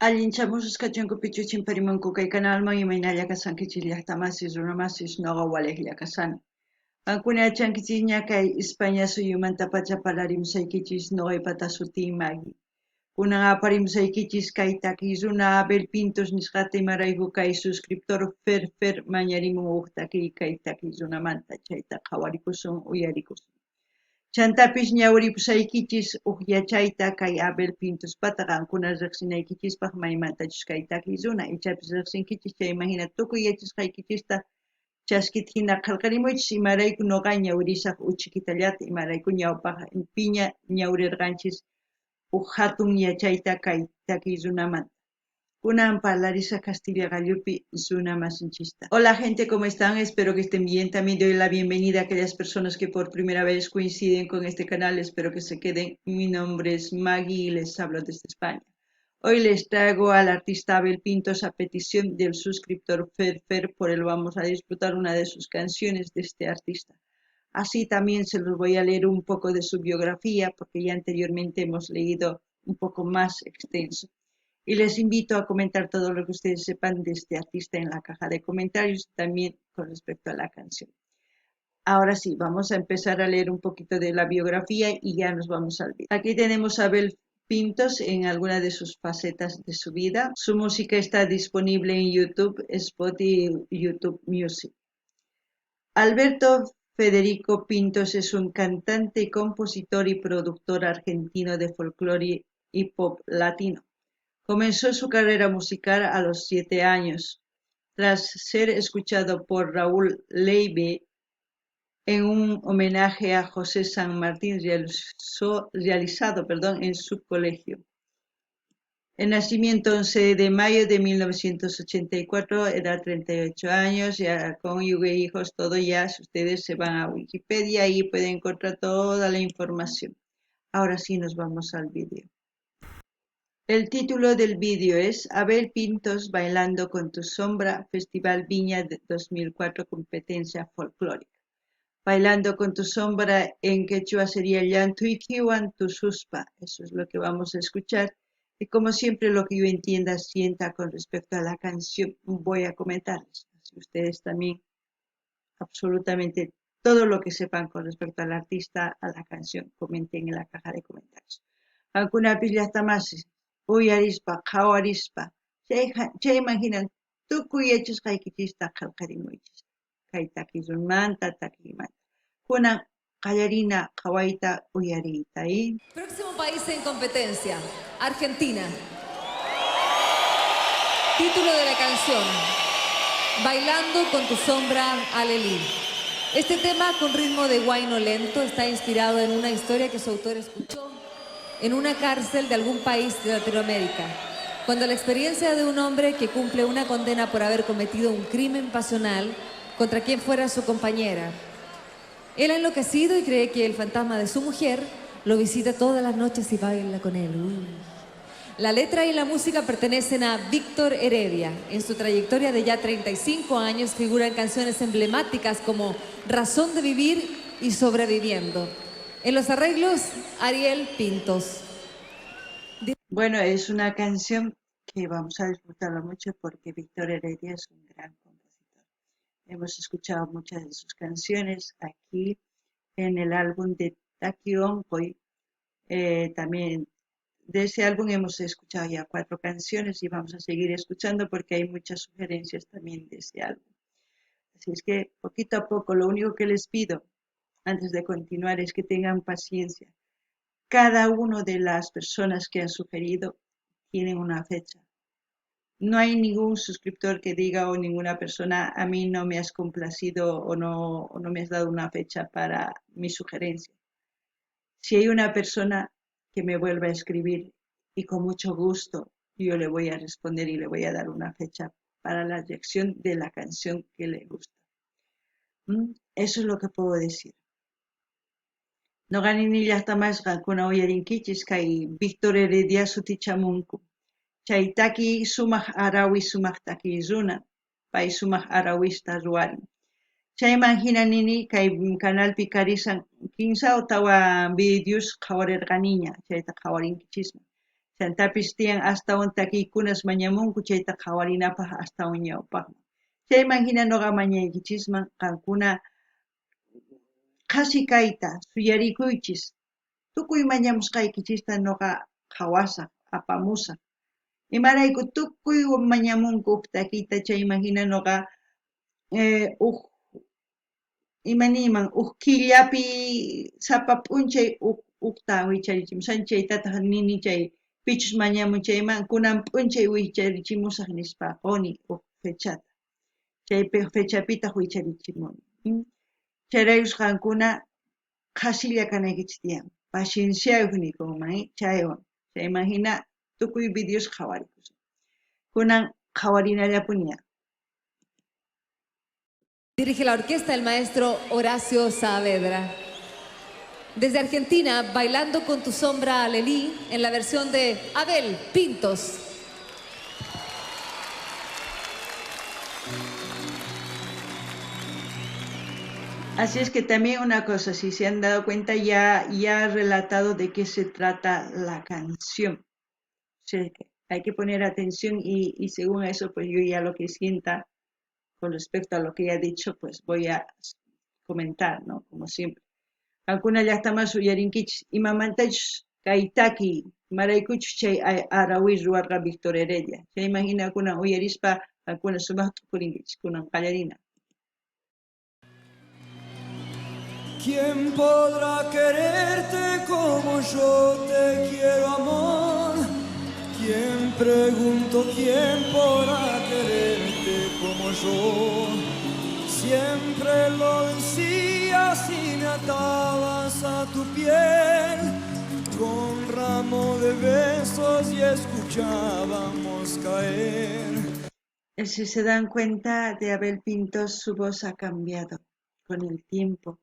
Allinchamusqa chunkupichu chimparimunku kay kanalman imaynalla kashankichis llaqtamasis runamasis noqa walejlla kashani. Qankuna yachankichisña kay España suyumantapacha parlarimusaykichis noqaypata sutiy Maggie. Kunan aparimusaykichis kay takiy runa Abel Pintos nisqata imarayku kay suscriptor Fer Fer mañarimun uj takiy kay takiy runamanta chayta qhawarikusun uyarikusun. Chantapis ñawiripusaykichis uj yachayta kay Abel Pintospata qankuna riqsinaykichispaq maymantachus kay takiy runa ichapis riqsinkichis chayman hina tukuy yachasqaykichista chaskit hina qhelqarimuychis imarayku noqa ñawirisaq uchikitallata imarayku ñawpaqpiña ñawirerqanchis uj hatun yachayta kay takiy runamanta. Kunan parlarisaq Castilla qallupi runa masinchista. Hola gente, ¿cómo están? Espero que estén bien. También doy la bienvenida a aquellas personas que por primera vez coinciden con este canal. Espero que se queden. Mi nombre es Maggie y les hablo desde España. Hoy les traigo al artista Abel Pintos a petición del suscriptor Fer Fer, por él vamos a disfrutar una de sus canciones de este artista. Así también se los voy a leer un poco de su biografía, porque ya anteriormente hemos leído un poco más extenso. Y les invito a comentar todo lo que ustedes sepan de este artista en la caja de comentarios, también con respecto a la canción. Ahora sí, vamos a empezar a leer un poquito de la biografía y ya nos vamos al video. Aquí tenemos a Abel Pintos en alguna de sus facetas de su vida. Su música está disponible en YouTube, Spotify y YouTube Music. Alberto Federico Pintos es un cantante, compositor y productor argentino de folclore y pop latino. Comenzó su carrera musical a los 7 años, tras ser escuchado por Raúl Leive en un homenaje a José San Martín realizado, perdón, en su colegio. El nacimiento 11 de mayo de 1984, edad 38 años, ya cónyuge, hijos, todo ya. Si ustedes se van a Wikipedia, ahí pueden encontrar toda la información. Ahora sí nos vamos al vídeo. El título del vídeo es Abel Pintos Bailando con tu sombra, Festival Viña de 2004, competencia folclórica. Bailando con tu sombra en quechua sería Llantuykiwan Tususpa. Eso es lo que vamos a escuchar. Y como siempre, lo que yo entienda, sienta con respecto a la canción, voy a comentarles. Así ustedes también, absolutamente todo lo que sepan con respecto al artista, a la canción, comenten en la caja de comentarios. Qankunapis llaqtamasis, uyarispa, qhawarispa, chayman hinan tukuy yachasqaykichista qhelqarimuychis. Kay takiy runamanta, takiymanta. Kunan qallarina qhawayta uyariyta. Próximo país en competencia, Argentina. Título de la canción, Bailando con tu sombra, Alelí. Este tema con ritmo de huayno lento está inspirado en una historia que su autor escuchó en una cárcel de algún país de Latinoamérica, cuando la experiencia de un hombre que cumple una condena por haber cometido un crimen pasional contra quien fuera su compañera. Él ha enloquecido y cree que el fantasma de su mujer lo visita todas las noches y baila con él. Uy. La letra y la música pertenecen a Víctor Heredia. En su trayectoria de ya 35 años figuran canciones emblemáticas como Razón de Vivir y Sobreviviendo. En los arreglos, Ariel Pintos. Bueno, es una canción que vamos a disfrutarla mucho porque Víctor Heredia es un gran compositor. Hemos escuchado muchas de sus canciones aquí en el álbum de Taki Onqoy. También de ese álbum hemos escuchado ya 4 canciones y vamos a seguir escuchando porque hay muchas sugerencias también de ese álbum. Así es que poquito a poco, lo único que les pido antes de continuar es que tengan paciencia. Cada una de las personas que han sugerido tienen una fecha. No hay ningún suscriptor que diga o ninguna persona a mí no me has complacido o no me has dado una fecha para mi sugerencia. Si hay una persona que me vuelva a escribir y con mucho gusto yo le voy a responder y le voy a dar una fecha para la reacción de la canción que le gusta. Eso es lo que puedo decir. Noqa nini llaqtamas qankuna uyarinkichis kay Víctor Heredia sutichamunku. Chay taki sumaq harawi sumaq takiy runa, pay sumaq harawista ruwarin. Chayman hina nini kay canalpi karisan kinsa o tawa videos qhawarirqaniña, chayta qhawarinkichisman. Chantapis tiyan astawan takiykunas mañamunku chayta qhawarinapaj astawan ñawpajman. Chayman hina noqa mañaykichisman qankuna qhasi kayta suyarikuychis. Tukuy mañamusqaykichista noqa qhawasaj, apamusaj. Imarayku tukuy mañamunku uj takiyta chayman hina noqa uj ima niyman uj killapi sapa p'unchay ujta wicharichimusani chaytataj nini chay pichus mañamun chayman kunan p'unchay wicharichimusaj nispa qoni uj fechata. Chay fechapitaj wicharichimuni. Chayraykus qankuna qhasilla kanaykichis tiyan, pacienciayoj nikunman chaywan. Chayman hina tukuy videos qhawarikusun. Kunan qhawarinallapuniya. Dirige la orquesta el maestro Horacio Saavedra. Desde Argentina, Bailando con tu sombra, Alelí, en la versión de Abel Pintos. Así es que también una cosa, si se han dado cuenta, ya ha relatado de qué se trata la canción. O sea, que hay que poner atención y según eso, pues yo ya lo que sienta con respecto a lo que ya he dicho, pues voy a comentar, ¿no? Como siempre. Qankuna llajtaman uyarinkichis, imamantachus kay taki, imaraykuchus chay harawi ruwarqa Víctor Heredia. Chayman hina kunan uyarispa qankuna sumaqta t'ukurinkichis, kunan qallarina. ¿Quién podrá quererte como yo te quiero, amor? ¿Quién, pregunto, quién podrá quererte como yo? Siempre lo decías y me atabas a tu piel con ramo de besos y escuchábamos caer. Si se dan cuenta de Abel Pintos, su voz ha cambiado con el tiempo.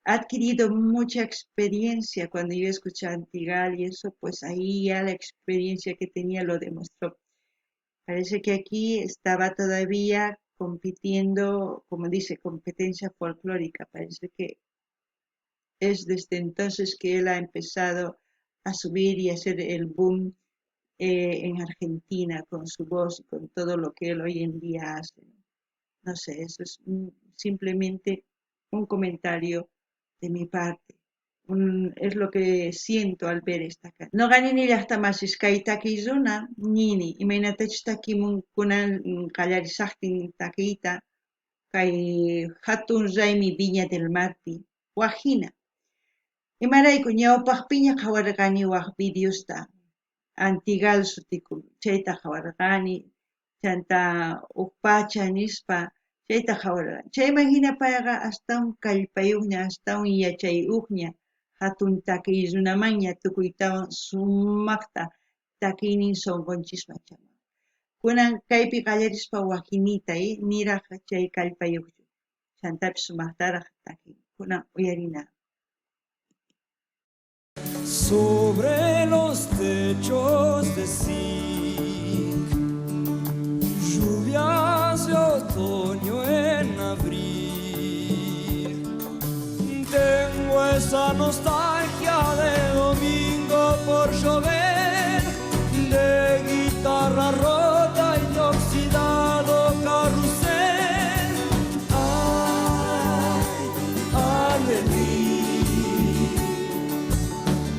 Ha adquirido mucha experiencia. Cuando yo escuché a Antigal y eso, pues ahí ya la experiencia que tenía lo demostró. Parece que aquí estaba todavía compitiendo, como dice, competencia folclórica. Parece que es desde entonces que él ha empezado a subir y a hacer el boom en Argentina con su voz y con todo lo que él hoy en día hace. No sé, eso es simplemente un comentario de mi parte. Es lo que siento al ver esta canción. Noqa nini llajtamasis kay takiy runa nini, imaynatachus takimun kunan qallarisajtin takiyta kay hatun raymi Viña del Marpi waj hina. Imarayku ñawpajpiña qhawarqani waj videosta Antigal sutiku chayta qhawarqani, chanta uj pacha nispa chayta qhawarqani. Chayman hina payqa astawan kallpayuqña, astawan yachayuqña, hatun takiy runamanña tukuytawan sumaqta takiynin sunqunchisman chaman. Kunan kaypi qallarispa wajinita, niraj chay kallpayuqchu. Chantapis sumaqtaraj takin. Kunan uyarina. Sobre los techos de zinc, lluvias de otoño en abril. Tengo esa nostalgia de domingo por llover, de guitarra rota y de oxidado carrusel. Ay, Alelí,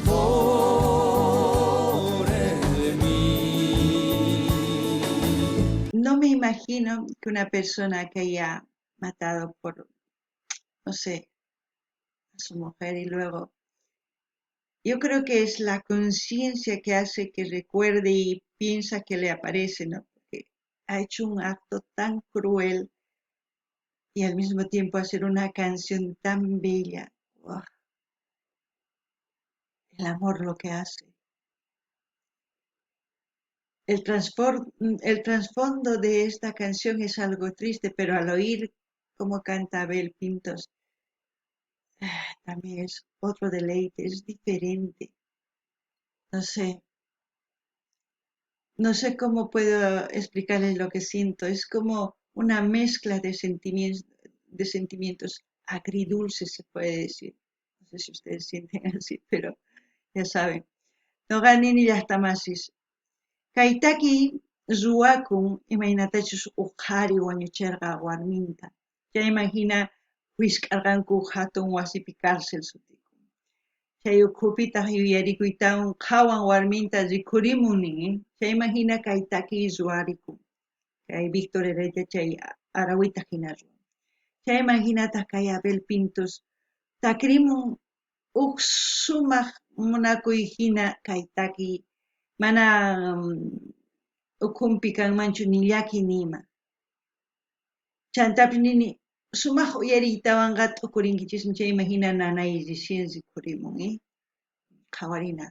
pobre de mí. No me imagino que una persona que haya matado por, no sé, a su mujer y luego... Yo creo que es la conciencia que hace que recuerde y piensa que le aparece, ¿no? Porque ha hecho un acto tan cruel y al mismo tiempo hacer una canción tan bella. ¡Uah! El amor lo que hace. El trasfondo de esta canción es algo triste, pero al oír cómo canta Abel Pintos, también es otro deleite, es diferente. No sé. No sé cómo puedo explicarles lo que siento. Es como una mezcla de sentimientos agridulces, se puede decir. No sé si ustedes sienten así, pero ya saben. Noqa nini llajtamasis. Kay takiy ruwakun imaynatachus uj qhari wañucherqa warminta. Chayman jina wisq'arqanku jatun wasipi cárcel sutikun. Chay ukhupitaj yuyarikuytawan qhawan warminta rikhurimun nin. Chayman jina kay takiy ruwarikun. Kay Víctor Heredia chay arawita jina ruwan. Chayman jinataj kay Abel Pintos takrimun uj sumaj munakuy jina kay takiy mana ukhunpi kanmanchu ni llaki ni ima. Chantapis nini sumaj uyariytawanqa t'ukurinkichismi chayman jina nanay recién rikhurimun, Qhawarina.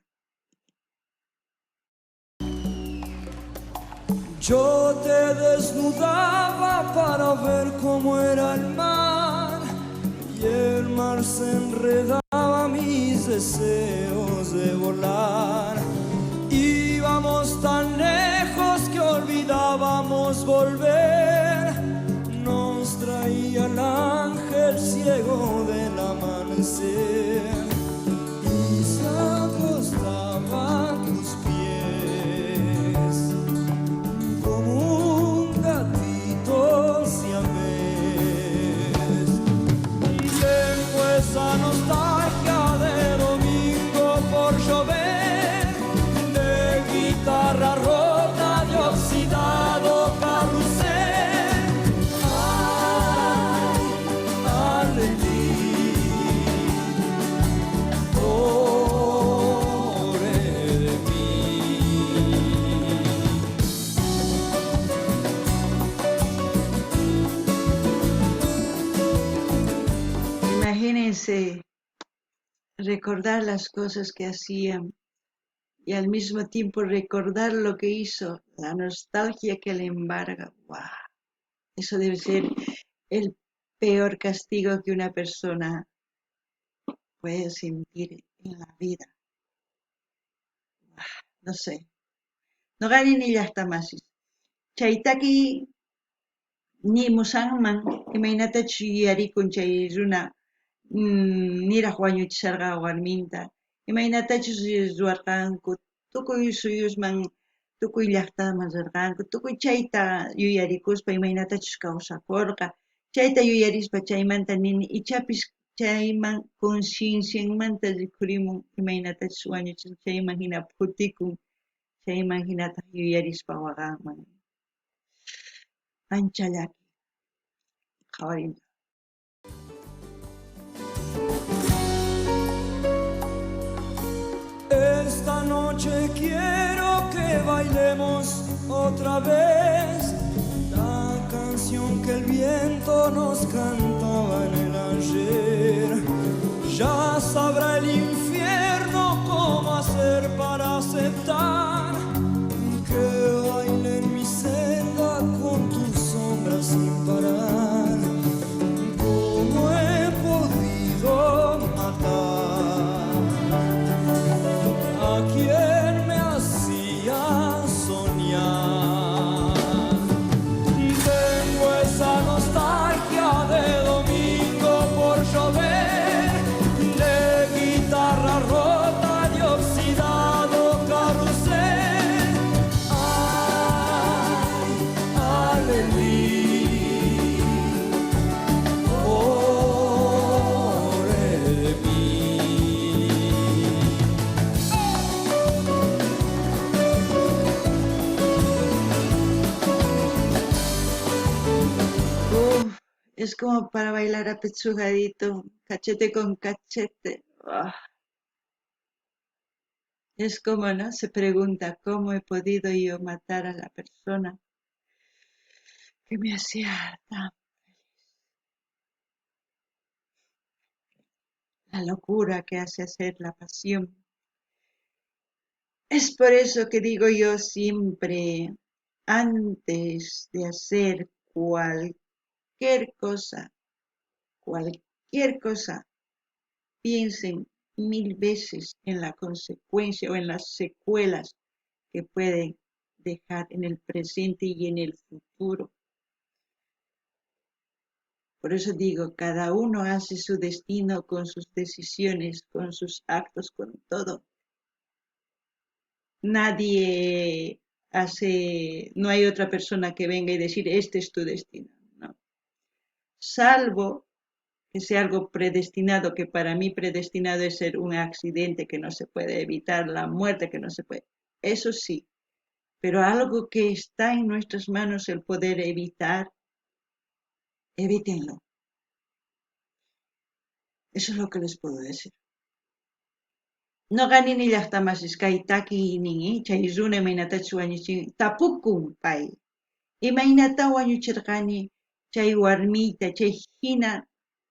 Yo te desnudaba para ver cómo era el mar y el mar se enredaba mis deseos de volar. Íbamos tan lejos que olvidábamos volver. Nos traía el ángel ciego del amanecer y se acostaba a tus pies como un gatito siamés. Tengo esa nostalgia de domingo por llover, de guitarra rota, de oxidado carrusel. Ay, Alelí, pobre de mí. Imagínense recordar las cosas que hacían y al mismo tiempo recordar lo que hizo, la nostalgia que le embarga. ¡Guau! Eso debe ser el peor castigo que una persona puede sentir en la vida. ¡Guau! No sé. Noqani ni llaqtamasis. Chay takiy ni musanman imaynatachus yuyarikun chay runa, niraj wañuchisharqa warminta, imaynatachus ruwarqanku, tukuy suyusman, tukuy llaqtaman rirqanku, tukuy chayta yuyarikuspa imaynatachus kawsakurqa, chayta yuyarispa chaymanta nini ichapis chayman conciencianmanta rikhurimun imaynatachus wañuchin, chayman hina phutikun, chayman hinataq yuyarispa waqanman. Ancha llaki. Qhawarina. Esta noche quiero que bailemos otra vez la canción que el viento nos cantaba en el ayer. Ya sabrá el infierno cómo hacer para aceptar que baile en mi celda con tu sombra sin parar. ¿Cómo he podido matar a quien me hacía soñar? Tengo esa nostalgia de domingo por llover, de guitarra rota, de oxidado carrusel. Ay, Alelí, pobre de mí. Uf, es como para bailar apechugadito, cachete con cachete. Ah. Es como, ¿no? Se pregunta, ¿cómo he podido yo matar a la persona que me hacía tan feliz? La locura que hace hacer la pasión. Es por eso que digo yo siempre, antes de hacer cualquier cosa, cualquier cosa, piensen 1000 veces en la consecuencia o en las secuelas que pueden dejar en el presente y en el futuro. Por eso digo, cada uno hace su destino con sus decisiones, con sus actos, con todo. Nadie hace, no hay otra persona que venga y decir, este es tu destino. No. Salvo que sea algo predestinado, que para mí predestinado es ser un accidente que no se puede evitar, la muerte que no se puede. Eso sí, pero algo que está en nuestras manos el poder evitar, evítenlo. Eso es lo que les puedo decir. Noqa nini llaqtamasis kay takiynin, chay runa imaynatachus wañuchin, tapukun pay. Imaynatá wañuchirqani chay warmiyta, chay hina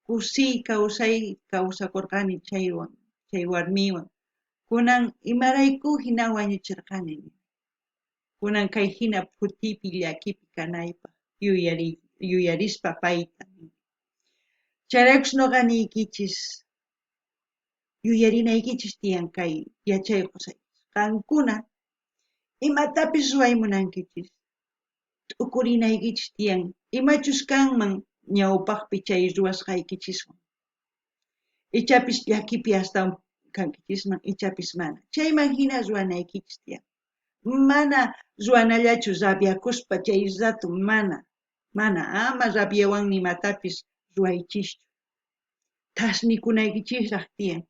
kusiy kawsay kawsakurqani chaywan, chay warmiywan. Kunan imarayku hina wañuchirqani. Kunan kay hina phutipi llakipi kanaypaq yuyarispa payta. Chayraykus noqa niykichis, yuyarinaykichis tiyan kay yachay qosaykichis. Qankuna imatapis ruway munankichis, t'ukurinaykichis tiyan imachus kanman ñawpaqpi chay ruwasqaykichiswan. Ichapis llakipi astawan kankichisman, ichapis mana. Chayman hina ruwanaykichis tiyan. Mana ruwanallachu rabiakuspa chay rato, mana, mana, ama rabiawan imatapis ruwaychischu. Thasnikunaykichisraj tiyan.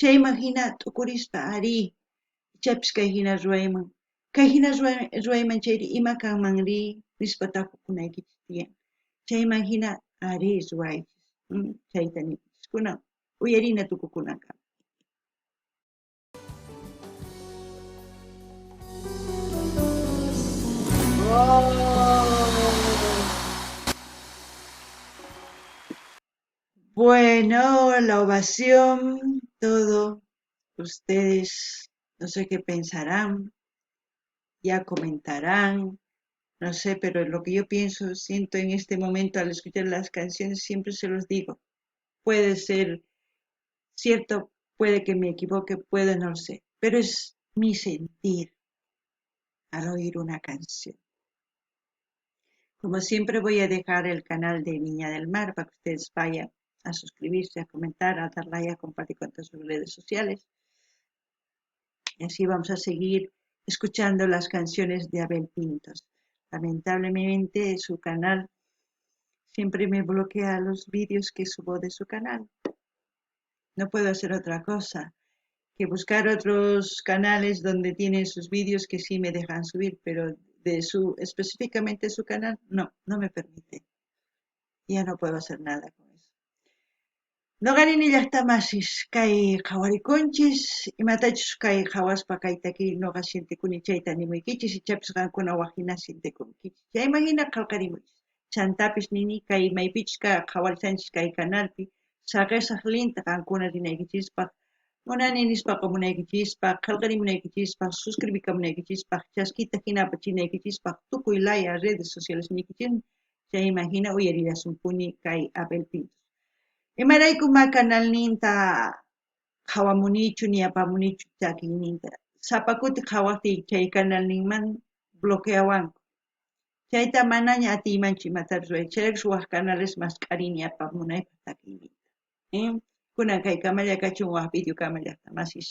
Chayman hina t'ukurispa, arí, ichapis kay hina ruwayman, kay hina ruwayman chayri ima kanmanri nispa tapukunaykichis tiyan. Chayman hina arí ruwaychis. Chayta niykichis. Kunan uyarina tukukunankama. Bueno, la ovación, todo. Ustedes no sé qué pensarán, ya comentarán, no sé, pero lo que yo pienso, siento en este momento al escuchar las canciones, siempre se los digo. Puede ser cierto, puede que me equivoque, puede no lo sé, pero es mi sentir al oír una canción. Como siempre voy a dejar el canal de Viña del Mar para que ustedes vayan a suscribirse, a comentar, a dar like, a compartir con todas sus redes sociales. Y así vamos a seguir escuchando las canciones de Abel Pintos. Lamentablemente su canal siempre me bloquea los vídeos que subo de su canal. No puedo hacer otra cosa que buscar otros canales donde tienen sus vídeos que sí me dejan subir, pero de su, específicamente su canal, no, no me permite. Ya no puedo hacer nada con eso. Noqa nini llaqtamasis kay qhawarikunchis, imatachus kay qhawaspa kay takiy noqa sientekuni chayta nimuykichis, ichapis qankuna waj hina sientekunkichis. Chayman hina qhalqarimuychis. Chantapis nini kay maypichus qhawarishanchis kay canalpi, saqesaq linta qankuna rinaykichispaq, munani nispa qomunaykichispaq, qhalqarimunaykichispaq, suscribikamunaykichispaq, chaskita hina apachinaykichispaq, tukuy laya redes sociales niykichis, chayman hina uyarillasunpuni kay Abel Pintos. Imarayku ma canalninta qhawamunichu ni apamunichu takiyninta. Sapa kuti qhawaqtiy chay canalninman bloqueawanku. Chayta manaña atiymanchu imatapis ruway. Chayraykus waj canales mask'arini apamunaypaq takiyninta. Kunan kay kamalla kachun waj video kama llaqtamasis.